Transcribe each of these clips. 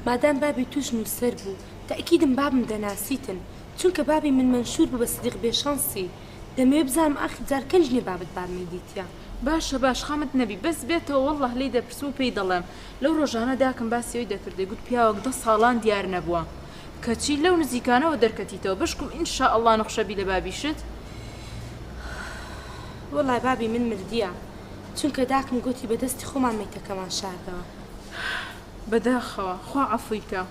مادام بابی توش نوسەر بوو تەئکیدم بابم دەناسیتن چونکە بابی من مەنشور بوو بە سدیق بێ شانسی دەمەوێ بزانم ئاخر جار کەن ژنێ بابت بابمی دیتیە. باشە باش خەمت نەبی بەس بێتەوە واللە لێی دەپرسم و پێی دەڵێم لەو ڕۆژانە داکم باسی ئەوی دەکرد دەیگوت پیاوەک دە ساڵان دیار نەبووە کەچی لەو نزیکانەوە دەرکەتیتەوە بەشکم ان شاء اللە نوخشە بی لە بابیشت. وەڵا بابی من مردیە چونکە داکم گۆتی بە دەستی خۆمان مەیتەکەمان شاردەوە. بەداخەوە خوا عەفوی کا.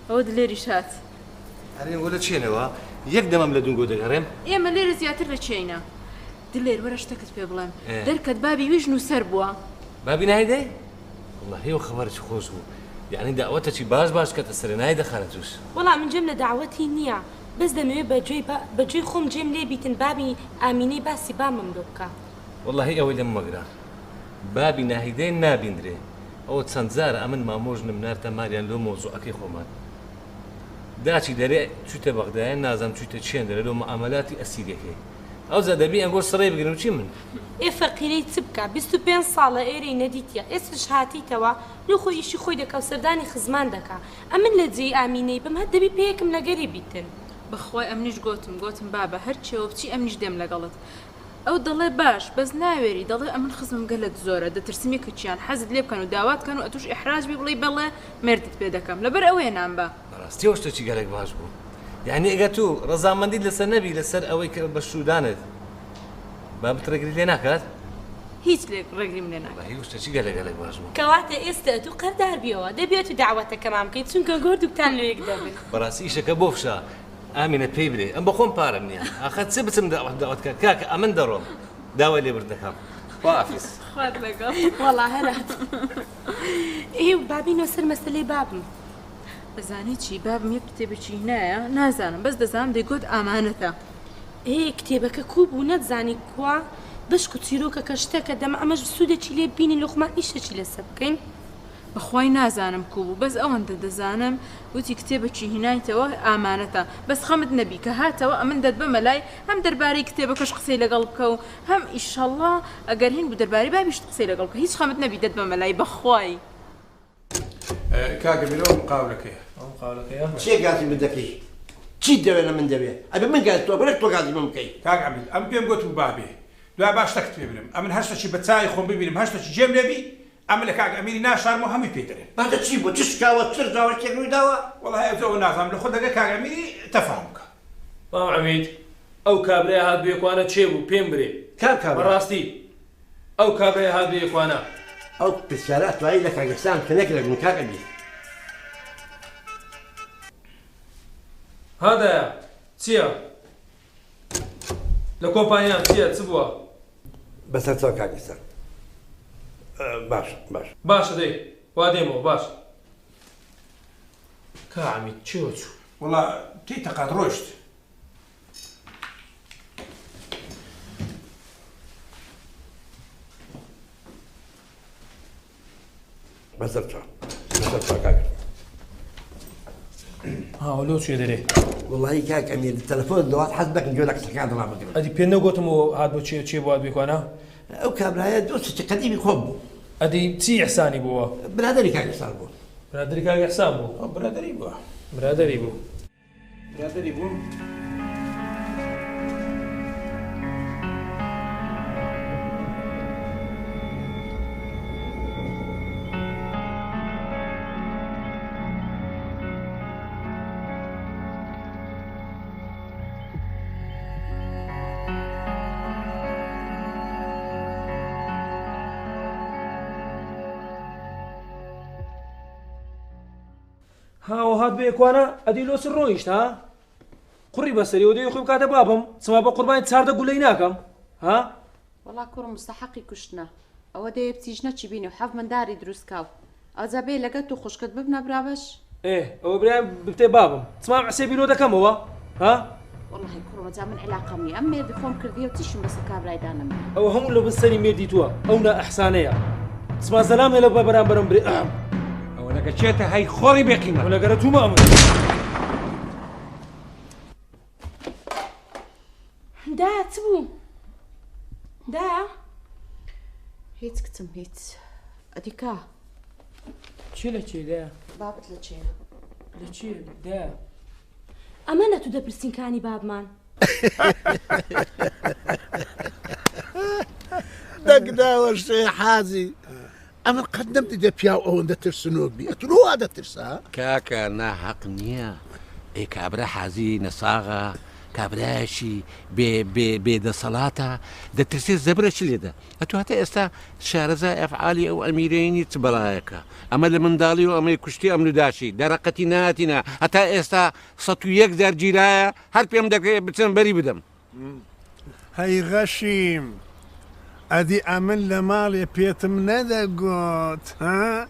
ئەوە دلێریش هات. ئەرێ ئەوە لە چێنەوە؟ یەک دەمەم لە دونگۆ دەگەڕێم. ئێمە لێرە زیاتر لە چێینە. دلێر وەرە شتەکت پێ بڵێم. دەرکەت بابی ویش نووسەر بووە. بابی نایدەی؟ وەڵاهی ئەو خەبەرەکی خۆش بوو. یەعنی دەعوەتەکی باش باش کەتە سەرێ نایدە خانە تووش. وەڵا من گوێم لە دەعوەتی نییە بەس دەمەوێ بە گوێی بە گوێی خۆم گوێم لێ بیتن بابی ئامینەی باسی بامم لۆ بکا. وەڵاهی ئەوەی لەم مەگرە. بابی ناهیدەی نابیندرێ. ئەوە چەند جارە ئەمن مامۆژنم ناردە ماریان لۆ مەوزوعەکەی خۆمان. داچی دەرێ چویتە بەغدایە نازانم چویتە چێن دەرێ لۆ معامەلاتی ئەسیرەکەی. ئەوجا دەبی ئەنگۆ سڕێ بگرن و چی من. ئێ فەقیرەی چ بکا 25 ساڵە ئێرەی نەدیتیە ئێستش هاتیتەوە لۆ خۆی ئیشی خۆی دەکا و سەردانی خزمان دەکا ئەمن لە جێی ئامینەی بم هەر دەبی پێیەکم لەگەری بیتن. بەخوای ئەمنیش گۆتم گۆتم بابە هەر چێوە بچی ئەمنیش دێم لەگەڵت ئەو دەڵێ باش بەس ناوێری دەڵێ ئەمن خزمم گەلەک زۆرە دەترسم یەکەکیان حەزت لێ بکەن و داوات کەن و ئەتوش ئیحراج بی بڵێی بەڵێ مێردت پێ دەکەم لەبەر ئەوەیە نامبا. بەڕاستی ئەو شتەکی گەلەک باش بوو یانی ئەگەر تو ڕەزامەندیت لەسەر نەبی لەسەر ئەوەی کە بە شوودانت بابت ڕێگری لێ ناکات؟ هیچ لێ ڕێگریم لێ ناکات. وەڵاهی ئەو شتەکی گەلەک گەلەک باش بوو. کەواتە ئێستە ئەتوو قەردار بیەوە دەبی ئەتوو دەعوەتەکەمان بکەی چونکە هەردووکتان لۆ یەک دەبن. بەڕاستی ئیشەکە بۆ فشە ئامینە پێی برێ ئەم بەخۆم پارەم نیە ئاخە چ بچم داوەت داوەت کە کاکە ئەمن دەڕۆم داوای لێبوردن دەکەم خواحافیز. خوات لەگەڵ. وەڵا هەر هات. ئێ بابینەوە سەر مەسەلەی بابم. ئەزانی چی بابم یەک کتێبێکی هینایە نازانم بەس دەزانم دەیگۆت ئامانەتە. ئێ کتێبەکە کوو بوو نەتزانی کوا بەشکو چیرۆکەکە شتەکە دەما ئەمەش سوودێکی لێ ببینین لۆ خۆمان ئیشێکی لەسەر بکەین. بەخوای نازانم کو بوو بەس ئەوەندە دەزانم وتی کتێبەکی هینایتەوە ئامانەتە بەس خەمت نەبی کە هاتەوە ئەمن دەتبەمە لای هەم دەربارەی کتێبەکەش قسەی لەگەڵ بکە و هەم ئیشەڵا ئەگەر هین بوو دەربارەی بابیشت قسەی لەگەڵ بکە هیچ خەمت نەبی دەتبەمە لای بەخوای. کاکە میر ئەو مقاولەکەیە. ئەو مقاولەکەیە. چیە گازی من دەکەی چیت دەوێ لە من دەوێ ئەبێ من گازی تۆ بکەم نەک تۆ گازی من بکەی. کاک عەمید ئەمن پێم گۆتبوو با بێ دوای با شتەکت پێ برێم ئەمن هەر شتەکی بە چاوی خۆم ببینم هەر شتەکی جێم لێ بی ئەمن لە کاک ئەمیری ناشارم و هەمووی پێی دەرێم. باشە چی بوو چ شکاوە چ ڕزاوە شتێک ڕووی داوە؟ وەڵاهی ئەوجا ئەوە نازانم لە خۆت لەگەر کاک ئەمیری تەفاهوم بکە. مام عەمید ئەو کابرایە هات بۆ یەکوانە کێ بوو پێم برێ کام کابرا؟ بەڕاستی ئەو کابرایە هات بۆ یەکوانە. ئەو پرسیارە ئەتوانی لە کاک ئیحسان بکە نەک لە من کاک ئەمیر. ها دایە چیە لە کۆمپانیام چیە چ بووە؟ بەسەر چاو کاک ئیحسان باش باش. باشە دەی وا دێمەوە باش. کا عەمید چێوە چوو؟ وەڵا تێی تەقات ڕۆیشت. بەسەر چاو بەسەر چاو کاک ها لۆ چێ دەرێ وەڵی کاک ئەمیر تەلەفۆن دەوات حەز نەکەم گوێ لە قسەکان ڕابگرم ئەدی پێ نەگۆتم و هات بۆ چێ چێ بوات بێکوانە ئەو کابرایە دۆستێکی قەدیمی خۆم بوو ئەدی چی ئیحسانی بووە برادەری کاک ئیحسان بوو برادەری کاک ئیحسان بوو برادەری بووە برادەری بوو برادەری بوو. ها ئەوە هات بێ کوانە ئەدی لۆ چ ڕۆیشت ها قوڕی بەسەری و دەوێ خۆی بکاتە بابم چما بە قوربانی چاردە گولەی ناکەم ها وەڵا کوڕم مستەحەقی کوشتنە ئەوە دەیە بچی ژنە چی بینی و حەف منداری دروست کاو ئەوجا بێ لەگەر تو خوشکت ببنە برابەش. ئێ ئەوە برایم ببتێ بابم چما عسێبی لۆ دەکەمەوە ها. وەڵاهی کوڕم جا من عیلاقەم نیە ئەم مێردی خۆم کردیە و چیشم بەسەر کابرای دانەمنا. ئەوە هەموو لەبن سەری مێردی توە ئەو نا ئەحسانەیە چما زەلام هێلە بە بەرامبەرم برێ ئەم. ئەوە لەگە چێتە هەی خۆڕی بێ قیمەت. ئەوە لەگەرە تومە ئەمن. دایە چ بوو؟ دایە؟ هیچ کچم هیچ ئەدی کا؟ چی لە چی دایە؟ بابت لە چێیە؟ لە چێ دایە؟ ئەمە نە تو دەپرسین کانی بابمان. دەک داوە شێ حاجی ئەمن قەت نەمدیدە پیاو ئەوەندە ترسنۆک بی ئەتو لۆ وا دەترسا؟ کاکە ناهەق نییە ئێ کابرا حازی نەساغە کابرایەکی بێ بێ بێ دەسەڵاتە دەترسێ زەبرە چ لێدە ئەتو هەتا ئێستا شارەزای ئەفعالی ئەو ئەمیرەی نی چ بەڵایەکە ئەمە لە منداڵی و ئەمەی کوشتی ئەمن و داشی دەرەقەتی ناتینە هەتا ئێستا 101 جار گیرایە هەر پێم دەکرێ بچم بەری بدەم. هەی غەشیم ئەدی ئەمن لە ماڵێ پێتم نەدەگۆت ها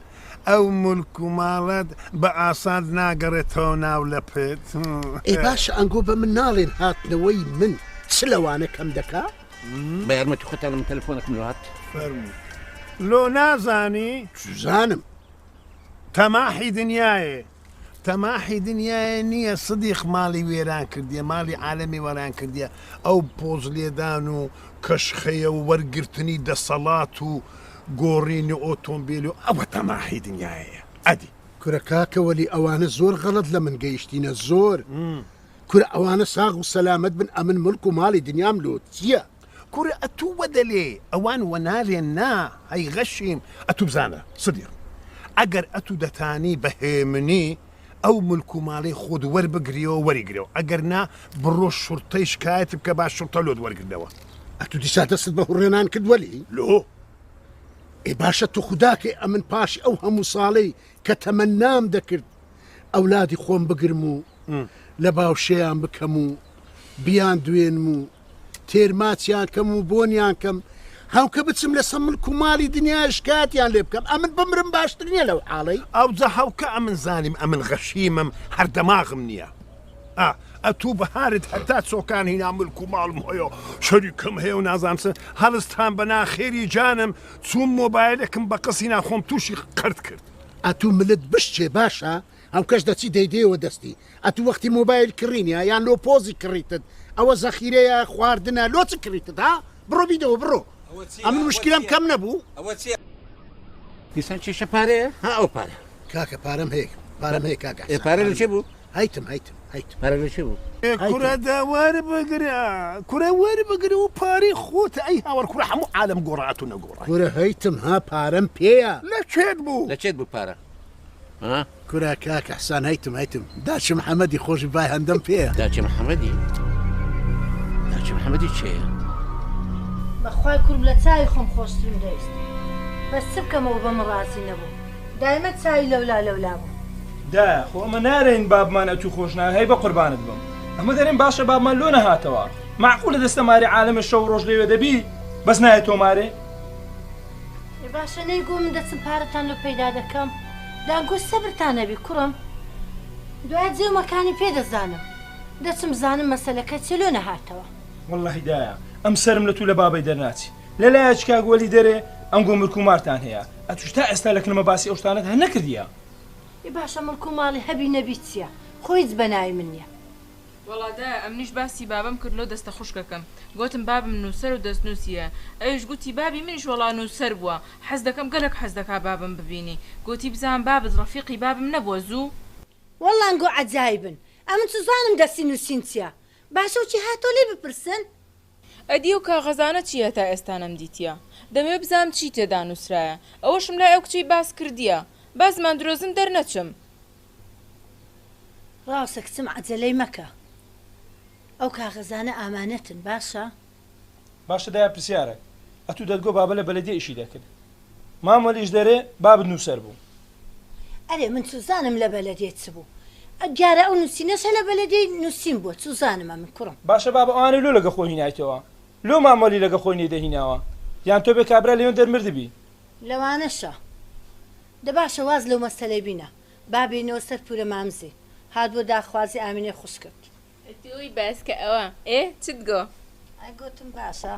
ئەو مولک و ماڵەت بە ئاسان ناگەڕێتەوە ناو لەپت. ئێ باشە ئەنگۆ بە من ناڵێن هاتنەوەی من چ لەوانە کەم دەکا؟ بە یارمەتی خۆتان من تەلەفۆنەکم لۆ هات. فەرموو. لۆ نازانی؟ چوزانم. تەماحی دنیایێ تەماحی دنیایێ نییە سدیق ماڵی وێران کردیە ماڵی عالەمی وەران کردیە ئەو پۆز لێدان و کەشخەیە و وەرگرتنی دەسەڵات و گۆڕینی ئۆتۆمبیل و ئەوە تەماحی دنیایەیە ئەدی. کورە کاکە وەلی ئەوانە زۆر غەڵەت لە من گەیشتینە زۆر کورە ئەوانە ساغ و سەلامەت بن ئەمن مڵک و ماڵی دنیام لۆ چیە. کورە ئەتوو وەدەلێ ئەوان وەنالێن نا هەی غەشیم ئەتوو بزانە سدیق ئەگەر ئەتوو دەتانی بە هێمنی ئەو ملک و ماڵەی خۆت وەربگریەوە وەریگرەوە ئەگەر نا بڕۆ شورتەی شکایەت بکە با شورتە لۆت وەرگرنەوە. ئەتوو دیسان دەستت بە هوڕێنان کرد وەلی؟ لۆ؟ ئێ باشە توخوداکەی ئەمن پاشی ئەو هەموو ساڵەی کە تەمەنام دەکرد ئەولادی خۆم بگرم و لە باوشێیان بکەم و بیاندوێنم و تێر ماچیان کەم و بۆنیان کەم هەوکە بچم لەسە ملک و ماڵی دنیا شکاتیان لێ بکەم ئەمن بمرم باشتر نییە لەو حاڵەی. ئەوجا هەوکە ئەمن زانیم ئەمن غەشیمم هەر دەماغم نییە ئا ئەتوو بەهارت هەتا چۆکان هینا ملک و ماڵم هەیە شەریکەم هەیە و نازانم چ هەڵستان بە ناخێری جانم چووم مۆبایلێکم بە قس هینا خۆم تووشی قەرد کرد. ئەتوو ملت بشکێ باشە هەوکەش دەچی دەیدەیەوە دەستی ئەتوو وەختی مۆبایل کڕینە یان لۆ پۆزی کڕیتت ئەوە زەخیرەیە خواردنە لۆ چ کڕیتت ها بڕۆ بیدەوە بڕۆ ئەمن مشکلەم کەم نەبوو. دیسان کێشە پارەیە ها ئەو پارە. کاکە پارەم هەیە پارەم هەیە کاکە ئێ پارە لە چێ بوو؟ هەیتم هەیتم هەیتم پارە لە چێ بوو؟ کورە دە وەربگرە کورە وەربگرە و پارەی خۆتە ئەی هاوار کورە هەموو عالەم گۆڕا ئەتوو نەگۆڕای. کورە هەیتم ها پارەم پێیە. لە چێت بوو؟ لە چێت بوو پارە؟ ها؟ کورە کاک حسان هەیتم هەیتم داچی محەمەدی خۆشی بای هەندەم پێیە. داچی محەمەدی؟ داچی محەمەدی کێیە؟ بەخوای کورم لە چاوی خۆم خۆشترم دەویست بەس چ بکەم ئەو بە من ڕازی نەبوو دایمە چاوی لەولا لەولا بوو. دایە خۆ ئەمە نارێین بابمان ئەتوو خۆش ناوێ هەی بەقوربانت بم ئەمە دەرێن باشە بابمان لۆ نەهاتەوە مەعقولە دەستە ماری عالەمێ شەو ڕۆژ لەوێ دەبی بەس نایە تۆمارێ. ئێ باشە نەیگۆ من دەچم پارەتان لۆ پەیدا دەکەم دانگۆ سەبرتان هەبی کوڕم دوای جێ و مەکانی پێ دەزانم دەچم بزانم مەسەلەکە چیە لۆ نەهاتەوە. وەڵاهی دایە ئەم سەرم لە توو لە بابەی دەرناچی لە لایەکی کاک وەلی دەرێ ئەنگۆ ملک و مارتان هەیە ئەتوش تا ئێستا لە کنمە باسی ئەو شتانەت هەر نەکردیە. ئێ باشە مڵک و ماڵی هەبی نەبی چیە خۆ هیچ بە ناوی من نیە. وەڵا دایە ئەمنیش باسی بابم کرد لۆ دەستە خوشکەکەم گۆتم بابم نوسەر و دەستنوسیە ئەویش گوتی بابی منیش وەڵا نوسەر بوە حەز دەکەم گەلەک حەز دەکا بابم ببینی گۆتی بزان بابت ڕەفیقی بابم نەبوە زوو وەڵا ئەنگۆ عەجایبن ئەمن چوزانم دەستی نوسین چیە باشە وچی هاتۆ لێی بپرسن. ئەدی ئەو کاغەزانە چیە تا ئێستا نەمدیتیە دەمەوێ بزانم چی تێدا نوسرایە ئەوەشم لای ئەو کچەی باس کردیە با زمان درۆزن دەرنەچم. ڕاستە کچم عەجەلەی مەکە ئەو کاغەزانە ئامانەتن باشە؟ باشە دایە پرسیارەک ئەتوو دەتگۆ بابە لە بەلەدیە ئیشی دەکرد مام وەلیش دەرێ بابت نوسەر بوو. ئەرێ من چوزانم لە بەلەدیە چ بوو دیارە ئەو نوسینەش هەر لە بەلەدیەی نوسین بووە چوزانم ئەمن کوڕم. باشە بابە ئەوانەی لۆ لەگە خۆی هینایتەوە لۆ مام وەلی لەگە خۆی نەیدەهیناوە یان تۆ بێ کابرا لێوێن دەرمردبی. لەوانەشە دە باشە واز لەو مەسەلەی بینە با بێینەوە سەر پورە مامزی هات بۆ داخوازی ئامینەی خوشکت. ئەتووی باس کە ئەوە ئێ چت گۆ؟ ئەی گۆتم باشە.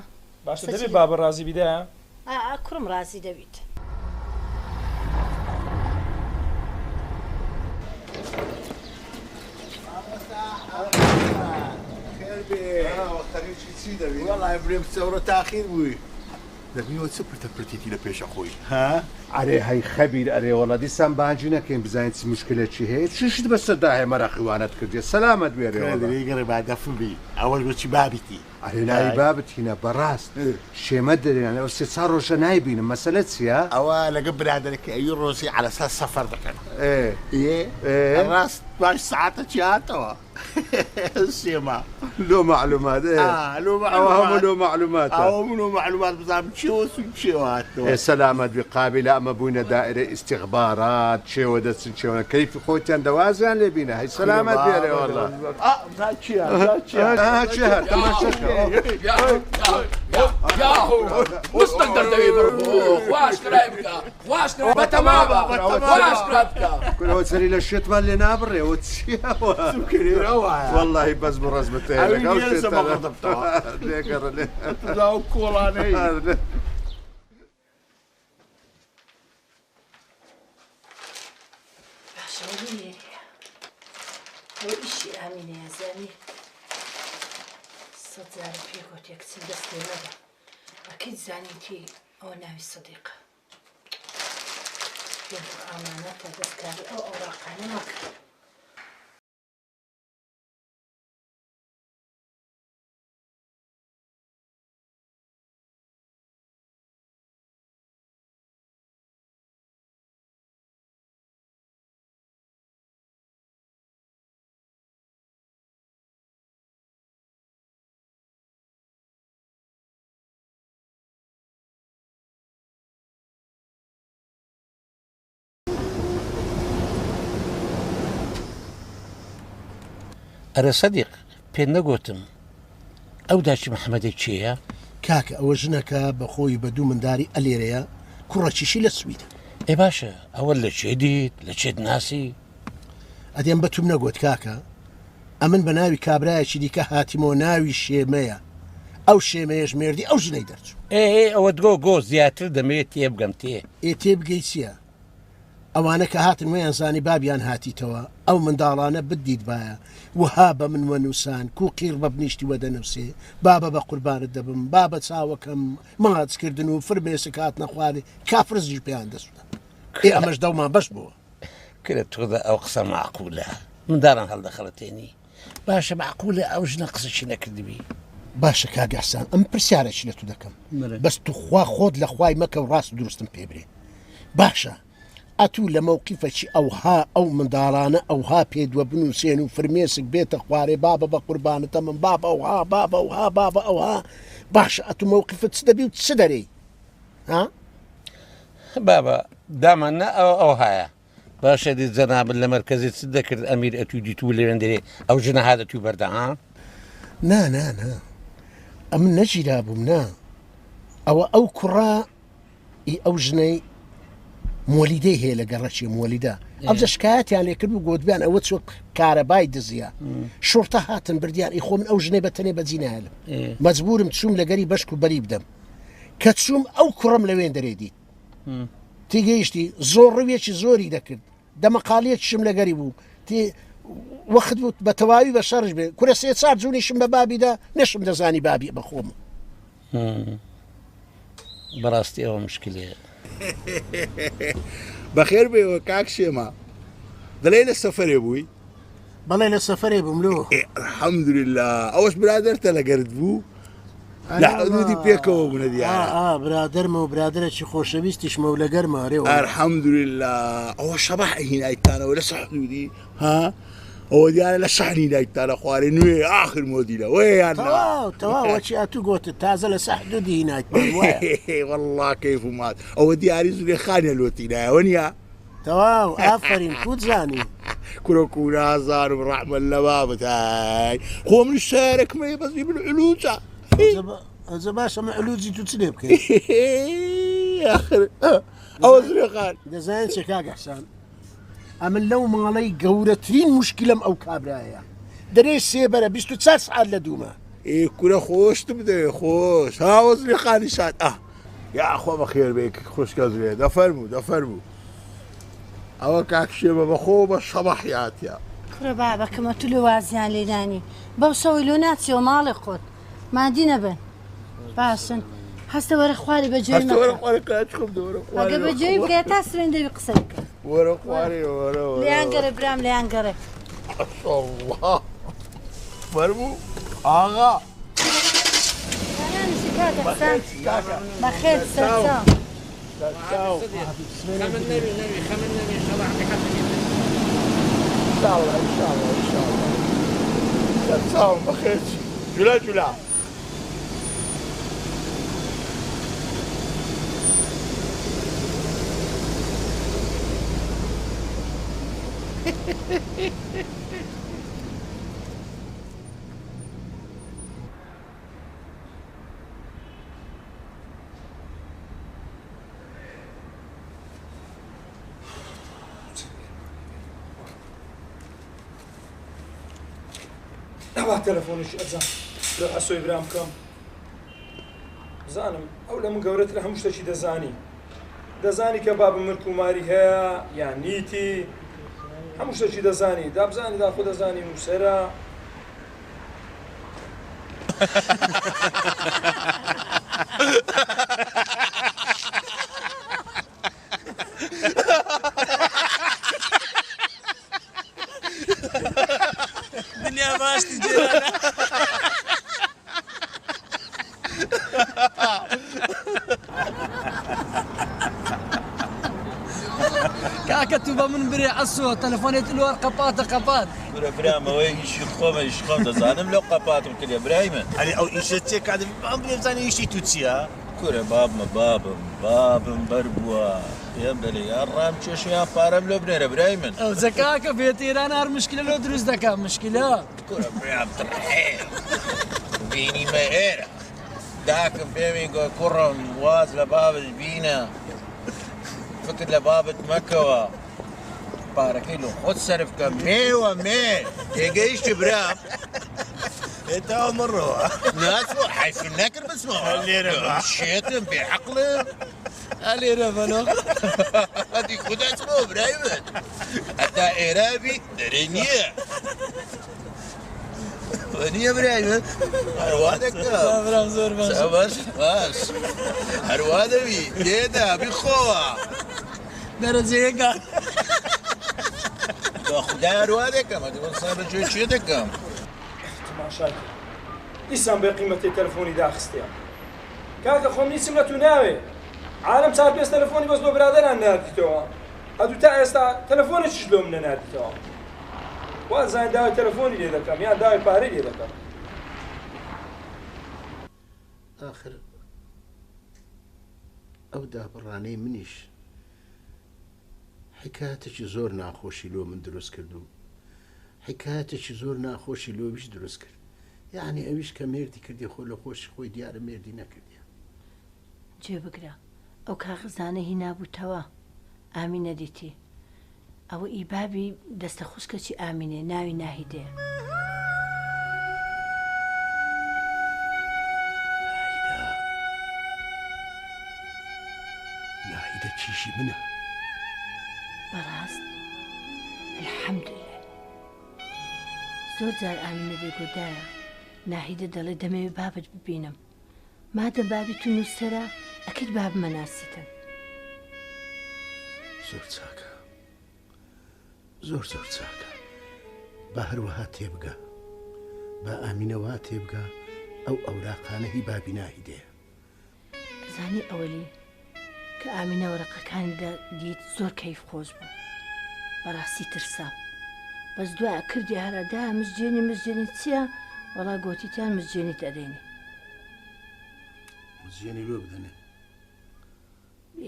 باشە دەبێ بابە ڕازی بی دایە؟ ئا ئا کوڕم ڕازی دەبیت. خەریکی چی دەبی؟ وەڵای برێم چەورە تاخیر بووی. دەبینەوە چ پرتە پرتێکی لە پێشە خۆی ها؟ ئەرێ هەی خەبیر ئەرێ وەڵا دیسان بانگی نەکەین بزانین چ موشکلەکی هەیە چشت بەسەردا هەیە مەراقی وانەت کردیە سەلامەت بی ئەرێ کورە وەڵا. لێی گەڕێ با دەفن بی ئەوەش بۆچی بابیتی ئەرێ ناوی بابت هینا بەڕاست شێمە دەرێن ئەوە سێ چار ڕۆژە نایبینم مەسەلە چیە؟ ئەوە لەگە برادەرەکەی ئەوی ڕۆزی عەلەساس سەفەر دەکەن ئێ ئێ ئێ ڕاست پاش سەعاتەکی هاتەوە سێما لۆ مەعلومات ئێ ئا لۆ ئەوە هەموو مەعلومات لۆ مەعلوماتە ئەوە هەموو لۆ مەعلومات بزانم چێوە چوون چێوە هاتنەوە ئێ سەلامەت بی قابیلە ئەمە بووینە دائرەی ئیستیخبارات چێوە دەچن چێوە کەیفی خۆتیان دەوازیان لێ بینە هەی کورە سەلامەت بی ئەرێ بابە وەڵا ئا بزان چیە بزان چیە ئا چێ هات تەماشا کە ئۆ مستەک دەردەوی بڕ خوا ئاشکرای بکە بەتەمابە کورەوە سەری لە شێتمان لێ نابڕێەوە چیەوە واللهی بەس بۆ ڕەزمت هەیە لەگەڵ شێتانە. لێگەڕە لێ کۆڵانەی باشە ئەوە لێرەیە ئەوە ئیشی ئامینەیە زانی سەد جارە پێی گۆتیە کچم دەست لێ مەدە ئەکید زانیتی ئەوە ناوی سەدیقە پێم گۆ ئامانەتە دەستکاری ئەو ئەوراقانە مەکە. ئەرێ سەدیق پێت نەگۆتم ئەو داچی محەمەدەی کێیە؟ کاکە ئەوە ژنەکە بە خۆی بە دوو منداری ئەلێرەیە کوڕەکیشی لە سویدە. ئێ باشە ئەوە لە کێ دیت لە کێت ناسی؟ ئەدێم بەتوم نەگۆت کاکە ئەمن بە ناوی کابرایەکی دیکە هاتیمەوە ناوی شێمەیە ئەو شێمەیەش مێردی ئەو ژنەی دەرچوو. ئێ ئێ ئەوەت گۆ گۆ زیاتر دەمەوێت تێبگەم تێ. ئێ تێبگەی چیە؟ ئەوانە کە هاتن وەیان زانی بابیان هاتیتەوە ئەو منداڵانە بتدیتبایە وەها بە من وەنووسان کوو قیڕ بە بنیشتی وەدەنووسێ بابە بە قوربانت دەبم بابە چاوەکەم ماچ کردن و فرمێسک هاتنە خوارێ کافرزیش پێیان دەسوتا ئێ ئەمەش دەومان بەش بۆوە. کورە توخدا ئەو قسە مەعقولە منداڵان هەڵدەخەڵەتێنی باشە مەعقولە ئەو ژنە قسەشی نەکردبی. باشە کاک ئیحسان ئەمن پرسیارێکی لە تو دەکەم بەس توخوا خۆت لە خوای مەکە و ڕاست و دروستم پێ برێ باشە ئەتوو لە مەوقیفەکی ئەوها ئەو منداڵانە ئەوها پێ دوە بنووسێن و فرمێسک بێتە خوارێ بابە بە قوربانتە من بابە ئەوها بابە ئەوها بابە ئەوها باشە ئەتوو مەوقیفت چ دەبی و چ دەرێی ها؟ بابە دامان نا ئەوە ئەوهایە باشە دی جەنابت لە مەرکەزی چ دەکرد ئەمیر ئەتوو دیتوو لەوێندەرێ ئەو ژنە هات ئەتوو بەردە ها؟ نا نا نا ئەمن نەگیرابووم نا ئەوە ئەو کوڕە ئی ئەو ژنەی مۆلیدەی هەیە لە گەڕەکی مۆلیدە ئەوجە شکایەتیان لێ کرد و گۆتبیان ئەوە چۆک کارەبای دزیە شوڕتە هاتن بردیان ئی خۆ من ئەو ژنەی بە تەنێ بەجی نایەلم مەجبورم چووم لەگەری بەشک و بەری بدەم کە چووم ئەو کوڕەم لەوێندەرێ دیت تێگەیشتی زۆر ڕوویەکی زۆری دەکرد دەمەقاڵیەکیشم لەگەری بوو تێ وەخت بوو بە تەواوی بە شەرش بێ کورە سێ چار جوونیشم بە بابیدا نەشم دەزانی بابی بە خۆم بەڕاستی ئەوە مشکلەیە. بەخێر بێەوە کاک شێما دەڵێ لە سەفەرێ بووی؟ بەڵێ لە سەفەرێ بووم لۆ الحمدلله ئەوەش برادەرتە لەگەرت بوو لە حدودی پێکەوە بوونە دیارە ئا برادەرمە و برادەرێکی خۆشەویستیشمە و لەگەرمە رێ الحمدلله ئەوە شەباح هینایتانەوە لە حدودی ها ئەوە دیارە لە شەحنی نایتانە خوارێ نوێ ئاخر مۆدیلە وەیان تەواو تەواو وەچی ئەتوو گۆتت تازە لە سە حدودی هینایتمان وایە والله کەیف و مات ئەوە دیاری زولێخانە لۆتینایەوە نییە تەواو ئافەرین کوت زانی. کورە کو نازانم ڕەحمە لە بابت هاي خۆ من سەیارەکم هەیە بەس من علوجە ئەجە باشە من علوجی تو چ لێ بکەی ئاخر ئەوە زولێخان دەزانین چێ کاک ئەحسان ئەمن لەو ماڵەی گەورەترین مشکلم ئەو کابرایە دەرێ سێبەرە 24 سعات لە دوومە ئێ کورە خۆشتم دەوێ خۆش هاوە زولێخانی شاد ئاه یاخوا بەخێر بێی خوشکە زلێ دەفەرموو دەفەرموو ئەوە کاک شێمە بەخۆ بە شەبەح یاتە. کوڕە بابەکەم ئەتو لۆ وازیان لێ دانی بەو شەوەی لۆ ناچیەوە ماڵێ خۆت مادی نەبن باشن. هەستە وەرە خوارێ بە جوێی هەستە وەرە مەکە. خوارێ کاچ خۆم دە وەرە خوارێ. ئەگە بە جوێی بکە تا سوێن دەبی قسە بکە. وەرە خوارێ وەرە وەرە. لێیان گەڕێ برام لێیان گەڕێ. ماشاءاللە. فەرموو ئاغا. دانیشە کاکە حسان. بەخێر سەرچاو. خەمت نەبی نەبی خەمت نەبی ئینشاڵڵا حەقی حەقی إن شاء الله إن شاء الله إن شاء الله سەرچاوم بەخێر چی جولە جولە. ئەوا تەلەفۆنێکی ئەزان لۆ حەسۆی برام بکەم بزانم ئەو لە من گەورەترە هەموو شتێکی دەزانی دەزانی کە بابم مرک و ماری هەیە یان نیتی هەموو شتێکی دەزانی دابزانی داخۆ دەزانی نووسەرە دنیا باشتی جێرانە. کاکە تو بە من برێ عەسۆ تەلەفۆنێت لۆر قەپاتە قەپات. کورە برام ئەوە ئیشی خۆمە ئیشی خۆم دەزانم لەو قەپاتم کردیە برای من. ئەرێ ئەو ئیشە چیە کاک بام برێ بزانە ئیشی تو چیە؟ کورە بابمە بابم بابم بەر بووە پێم دەلێ یان ڕام کێشە یان پارەم لۆ بنێرە برای من. ئەوجە کاکە بێتە ئێران هەر مشکلە لۆ دروست دەکا مشکلە. کورە برام تڕحێ بینیمە ئێرە داکم پێمی گۆ کوڕم واز لە بابت بینە فکر لە بابت مەکەوە پارەکەی لۆ خۆت سەرف کە مێوە مێ تێگەیشتی برام ئێتا مڕەوە ناچمەوە حەیفم نەکرد بچمەوە لێرە بە. شێتم بێ عەقڵم ئەلێرە بەلۆ هەدی خودا چمەوە برای من هەتا ئێرە بی دەرێ نییە نییە برای من هەروا دەکەم برام زۆر باش باش باش هەروا دەبی لێدا بیخۆوە دەرەجەیەکە بە خودای هەروا دەکەم ئەدی من سا بە گوێ چێ دەکەم تەماشای کە دیسان بێ قیمەتی تەلەفۆنی داخستیە کاکە خۆم هیچم لە تو ناوێ عالەم چار پێنج تەلەفۆنی بەس لۆ برادەران ناردیتەوە ئەدوو تا ئێستا تەلەفۆنێکیش لۆ من نەناردیتەوە وازانین داوای تەلەفۆنی لێ دەکەم یان داوای پارەی لێ دەکەم. ئاخر ئەو دابڕانەی منیش حیکایەتێکی زۆر ناخۆشی لۆ من دروست کرد و حیکایەتێکی زۆر ناخۆشی لۆ ویش دروست کرد یەعنی ئەویش کە مێردی کردی خۆ لە خۆشی خۆی دیارە مێردی نەکردیە. جێ بگرە ئەو کاغزانە هینابووتەوە ئامینە دیتی ئەوە ئی بابی دەستە خوشکەکی ئامینێ ناوی ناهیدەیە. ناهیدە ناهیدە کیژی منە. بەڕاست الحمدللە زۆر جار ئامینە دەیگۆ دایە ناهیدە دەڵێ دەمەوێ بابت ببینم مادەم بابی تو نووسەرە ئەکید بابمە ناسیتن. زۆر چاکە زۆر زۆر چاکە با هەروەها تێبگا با ئامینە وا تێبگا ئەو ئەوراقانە هی بابی ناهیدەیە. ئەزانی ئەوەلی کە ئامینە وەرەقەکانی دە دیت زۆر کەیف خۆش بوو بەڕاستی ترسام بەس دوای کردی هەرا دایە مزجێنی مزجێنی چییە وەڵا گۆتیتیان مزجێنیت ئەدەینێ. مزجێنی لۆ بدەنێ؟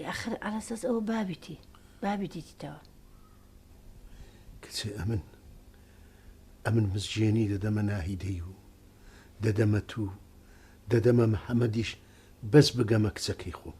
ئاخر عەلەسەس ئەوە بابیتی بابی دیتیتەوە. کچێ ئەمن ئەمن مزجێنی دەدەمە ناهیدەی و دەدەمە تو دەدەمە محەمەدیش بەس بگەمە کچەکەی خۆم.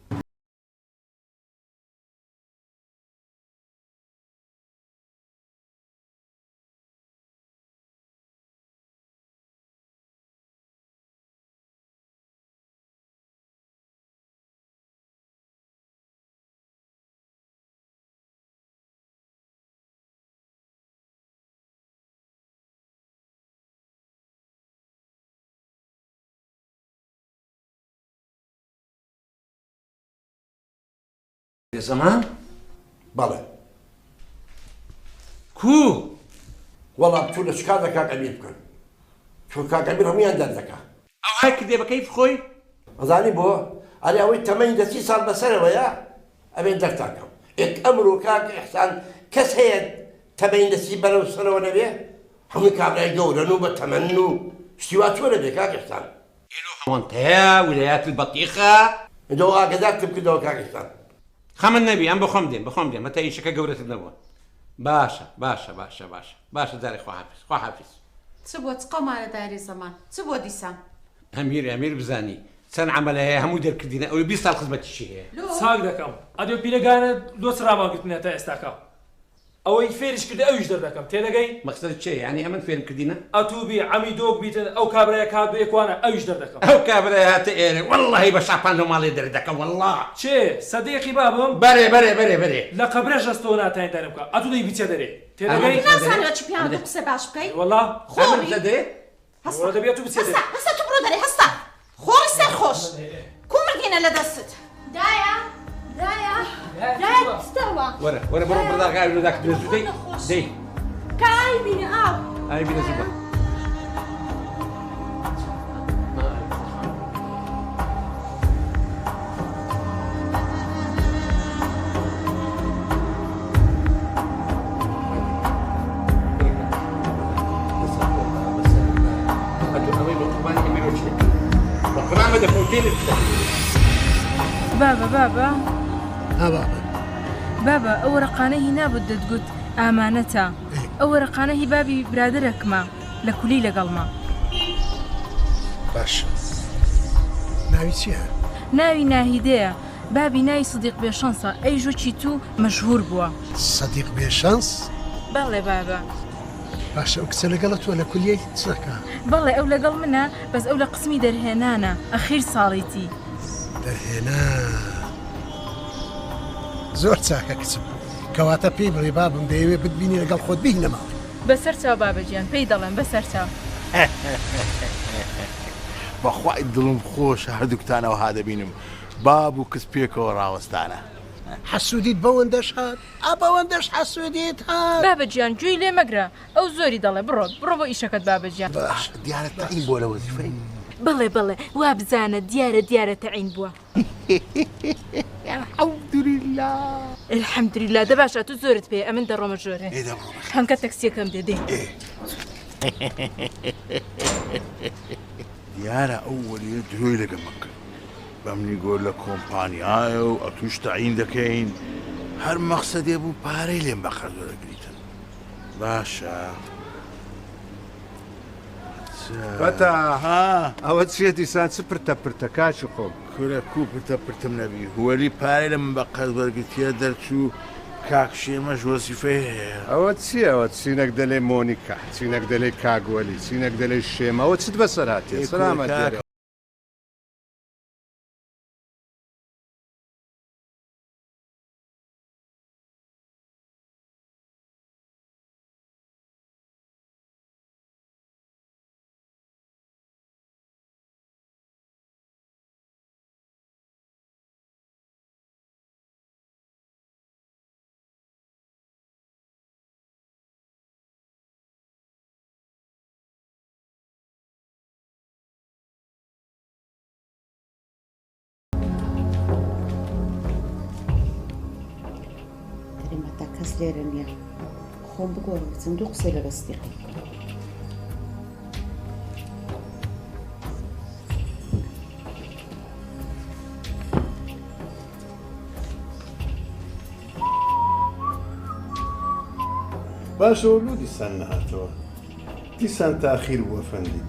زەمان؟ بەڵێ. کوو؟ وەڵا بچوو لە شکات لە کاک ئەمیر بکەن چون کاک ئەمیر هەموویان دەردەکا. ئەوهای کردێ بە کەیف خۆی؟ ئەزانی بۆ؟ ئەرێ ئەوەی تەمەنی دە سی ساڵ بەسەرەوەیە ئەبێ دەرتان کەم. ئێ ئەمرۆ کاک ئیحسان کەس هەیە تەمەنی دە سی بەرەو سەرەوە نەبێ؟ هەمووی کابرای گەورەن و بە تەمەنن و شتی وا چۆن ئەبێ کاک ئیحسان؟ ئەوەنتەیە ولایات البطیخە. دۆ ئاگەدارتم کردەوە کاک ئیحسان. خەمت نەبی ئەم بەخۆم دێم بەخۆم دێم هەتا ئیشەکە گەورەتر نەبووە باشە باشە باشە باشە باشە جارێ خواحافیز خواحافیز. چ بووە چ قەومانە دایرەی زەمان چ بووە دیسان. ئەمیر ئەمیر بزانی چەند عەمەلە هەیە هەمووی دەرکردینە ئەوی 20 ساڵ خزمەتیشی هەیە. چاک دەکەم ئەدۆ پیرەگانە لۆ چ ڕامان گرتنە تا ئێستاکە. ئەوەی فێریش کردی ئەویش دەردەکەم تێدەگەی؟ مەقسەدت چیە یانی ئەمن فێرم کردینە؟ ئەتوو بی عەمیدۆک بیتن ئەو کابرایە کات بێ کوانە ئەویش دەردەکەم. ئەو کابرایە هاتە ئێرە وەڵڵاهی بە شاپان لەو ماڵێ دەردەکەم وەڵڵا. چێ سەدیقی بابم؟ بەرێ بەرێ بەرێ بەرێ. لە قەبرەش ئەستۆ ناتانی دەرم کە ئەتوو دەی بچە دەرێ تێدەگەی؟ ئەتوو نازانی بە چ پیاوە دوو قسەی باش بکەی؟ وەڵا. خۆڕی. هەستە دەبێ ئەتوو بچێ دەرێ. هەستە هەستە تو بڕۆ دەرێ هەستە خۆڕی سەر خۆش کو مردینە لە دەستت. دایە دایە دایە بستەوە. وەرە وەرە بڕۆ بڕداغ ئاوی لۆ داکردنە زوو دەی دەی. کە ئاوی بینە ئاو. ئاوی بینە زوو بە. بابە بابە ها بابە بابە ئەو وەرەقانە هی نابوت دەتگوت ئامانەتە ئەو وەرەقانە هی بابی برادەرەکمە لە کولی لەگەڵمە. باشە ناوی چییە؟ ناوی ناهیدەیە بابی ناوی سدیق بێشەنسە ئەی ژوکی تو مەشهور بووە. سدیق بێشەنس؟ بەڵێ بابە. باشە ئەو کچە لەگەڵە تۆ لە کولیەی چ دەکا؟ بەڵێ ئەو لەگەڵ منە بەس ئەو لە قسمی دەرهێنانە ئەخیر ساڵیتی. دەرهێنان زۆر چاکە کچم کەواتە پێی بڵێ بابم دەیەوێ بتبینێ لەگەڵ خۆت بیهینە ماڵێ. بەسەر چاو بابە گیان پێی دەڵێم بەسەر چاو. بەخوای دڵم خۆشە هەردووکتان ئەوها دەبینم باب و کچ پێکەوە ڕاوەستانە. حەسوودیت بەوەندەش هات؟ ئا بەوەندەش حەسوودیت هات؟ بابە گیان گوێی لێ مەگرە ئەو زۆری دەڵێ بڕۆ بڕۆ بۆ ئیشەکەت بابە گیان. باش دیارە تەعین بووە لە وەزیفەی؟ بەڵێ بەڵێ وابزانە دیارە دیارە تەعین بووە. الحمدللە. الحمدللە دە باشە ئەتوو زۆرت پێیە ئەمن دەڕۆمە ژۆرێ. ئێ دە بڕۆ بەخێر. هەنکە تەکسیەکەم دێ دەی. ئێ. دیارە ئەو وەلیە درۆی لەگە من کرد بەمنی گۆ لە کۆمپانیایە و ئەتوش تەعین دەکەین هەر مەخسەدێ بوو پارەی لێم بە قەرز وەرەگریتن باشە فەتا ئەوە چیە دیسان چ پرتە پرتە کاکی خۆم. کورە کو پرتە پرتم نەبی وەلی پارەی لە من بە قەرز وەرگرتیە دەرچوو کاک شێمەش وەزیفەی هەیە. ئەوە چیە ئەوە چینەک دەلێی مۆنیکا چینەک دەلێی کاک وەلی چینەک دەلێی شێمە ئەوە چت بەسەر هاتیە ئێ کورە سەلامەت کاک دێرە. دەرێم هەتا کەس لێرە نییە خۆم بگۆڕم بچم دوو قسەی لەگەڵ سدیقی بکەم. باشە وە لۆ دیسان نەهاتەوە؟ دیسان تاخیر بوو ئەفەندی.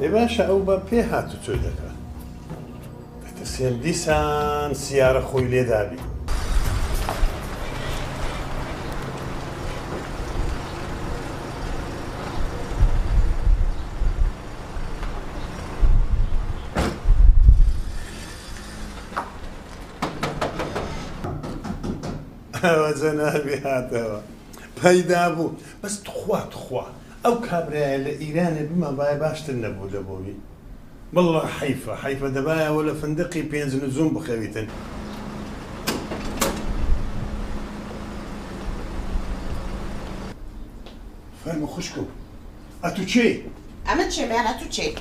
ئێ باشە ئەو بە پێ هاتوچۆی دەکا. دەترسێم دیسان سیارە خۆی لێ دابی. ئەوە جەنابی هاتەوە پەیدا بوو. بەس تخوا تخوا ئەو کابرایە لە ئیرانێ بمابایە باشتر نەبوو لە بۆوی وەڵا حەیفە حەیفە دەبایەوە لە فندقی پێنج نجوم بخەویتن. فەرموو خوشکم ئەتوو کێی؟ ئەمن کێم یان ئەتوو کێی؟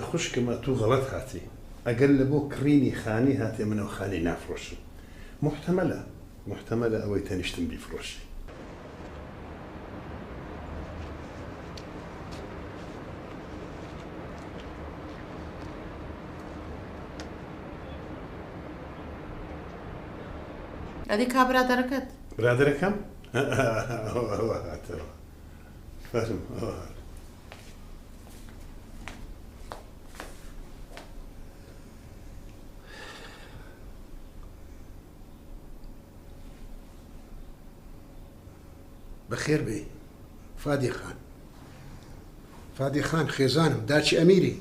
خوشکم ئەتوو غەڵەت هاتی ئەگەر لە بۆ کڕینی خانی هاتێ من ئەو خانی نافرۆشم موحتەمەلە موحتەمەلە ئەوەی تەنیشتم بیفرۆشی. ئەدی کا برادەرەکەت؟ برادەرەکەم؟ ئەوە هاتەوە فەرموو ئەوە هات. بەخێر بێی فادی خان. فادی خان خێزانم داچی ئەمیری.